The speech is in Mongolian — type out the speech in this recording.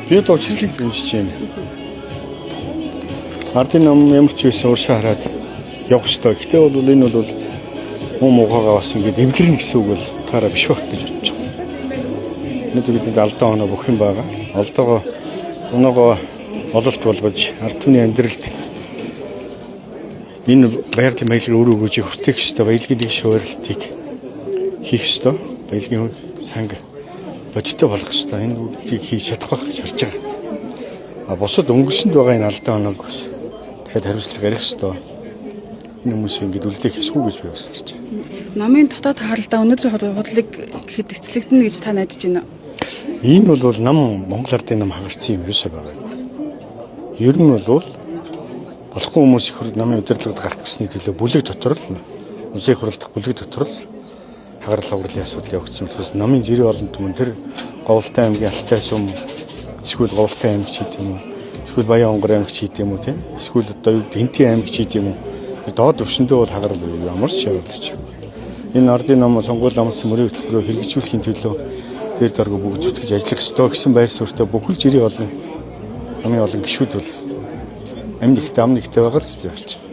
Би одоо учирлыг дэмжиж байна. Ардын нам ямар ч байсан уршаа хараад явах ёстой. Гэхдээ бол энэ бол муу муухайгаа бас ингээд эвлэрнэ гэсэн үг бол таараа биш байх гэж бодож байна. Өнөөдөр бидэнд алдаа оноо бүх юм байгаа. Алдаогоо оноогоо ололт болгож ард түмний амьдралд энэ байгалийн баялагийг өөрөө өгөөж хүртээх ёстой. Баялагын нэг шууралтыг хийх ёстой. Баялагын санг бодиттой болгох ёстой. Энэ бүгдийг хийж чадах байх гэж харж байгаа. А бусад өнгөрсөнд байгаа энэ алдаа оноог бас дахиад хариуцлага барих ёстой. Энэ хүмүүсийг ингэж үлдээх ёсгүй гэж би бас харж байгаа. Номын дотоод харалтаа өнөөдрийн худлыг гэхэд эцэслэгдэнэ гэж та найдаж байна уу? Энэ бол нам Монгол ардын нам хагарсан юм юусаа байгаа. Ер нь бол болохгүй хүмүүс их хурд намын удирдлагад гарах гэсний төлөө бүлэг дотор л улсын их хурлын бүлэг дотор л хагарал хугарлын асуудал явагдсан болохоос намын жирийн олон түмэн тэр Говьлтай аймгийн Алтай сум, эсвэл Говьлтай аймаг ч хийх юм уу, эсвэл Баян онгор аймаг ч хийх юм уу, тийм эсвэл одоо юу гэдэг Энтийн аймаг ч хийх юм уу, доод өвшөндөө бол хагарал ямар ч шаардлага юм. Энэ ардын нам сонгуул амлсан мөрийн хөтөлбөрөөр хэрэгжүүлэхийн төлөө дээр доргоо бүгд зүтгэж ажиллах ёстой гэсэн байр суурьтай бүхэл жирийн олон намын олон гишүүд бол амь нэгтэй байгаа л гэж би харж байгаа.